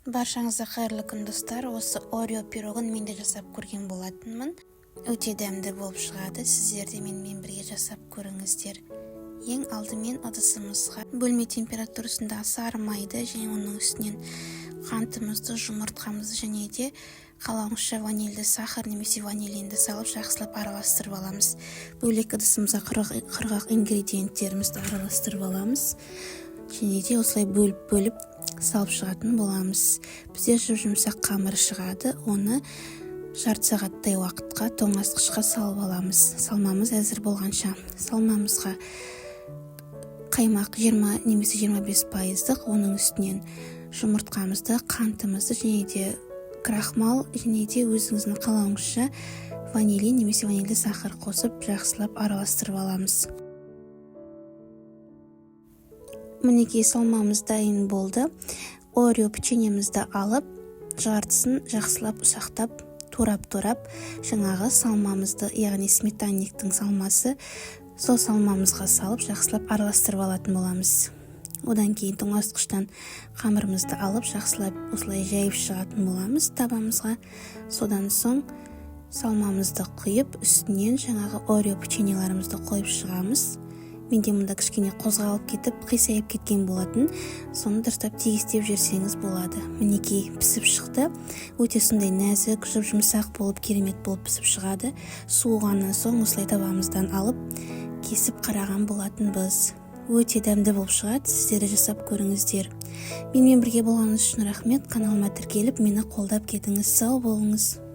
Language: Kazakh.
Баршаңызға қайырлы күн, достар! Осы Орео пирогын мен де жасап көрген болатынмын. Өте дәмді болып шығады. Сіздер де менімен бірге жасап көріңіздер. Ең алдымен ыдысымызға бөлме температурасындағы сары майды және оның үстінен қантымызды, жұмыртқамызды және де қалауыңызша ванильді сахар немесе ванилинді салып, жақсылап араластырып аламыз. Бөлек ыдысымызға құрғақ ингредиенттерімізді араластырып аламыз және де осылай бөліп-бөліп салып шығатын боламыз. Бізде жұп жұмсақ қамыр шығады. Оны жарты сағаттай уақытқа тоңазытқышқа салып аламыз, салмамыз әзір болғанша. Салмамызға қаймақ 20 немесе 25 пайыздық, оның үстінен жұмыртқамызды, қантымызды және де крахмал және де өзіңіздің қалауыңызша ванилин немесе ванильді сахар қосып, жақсылап араластырып аламыз. Мінекей, салмамыз дайын болды. Орео печеньемізді алып, жартысын жақсылап ұсақтап турап-турап, жаңағы салмамызды, яғни сметанниктің салмасы, сол салмамызға салып, жақсылап араластырып алатын боламыз. Одан кейін тоңазытқыштан қамырымызды алып, жақсылап осылай жайып шығатын боламыз табамызға. Содан соң салмамызды құйып, үстінен жаңағы Орео печеньеларымызды қойып шығамыз. Менде мұнда кішкене қозғалып кетіп, қисайып кеткен болатын. Соны дұрыстап тегістеп жіберсеңіз болады. Мінекей, пісіп шықты. Өте сондай нәзік, жұп жұмсақ болып, керемет болып пісіп шығады. Суығаннан соң осылай табамыздан алып, кесіп қараған болатынбыз. Өте дәмді болып шығады. Сіздер де жасап көріңіздер. Менімен бірге болғаныңыз үшін рахмет. Каналыма тіркеліп, мені қолдап кетіңіз. Сау болыңыз!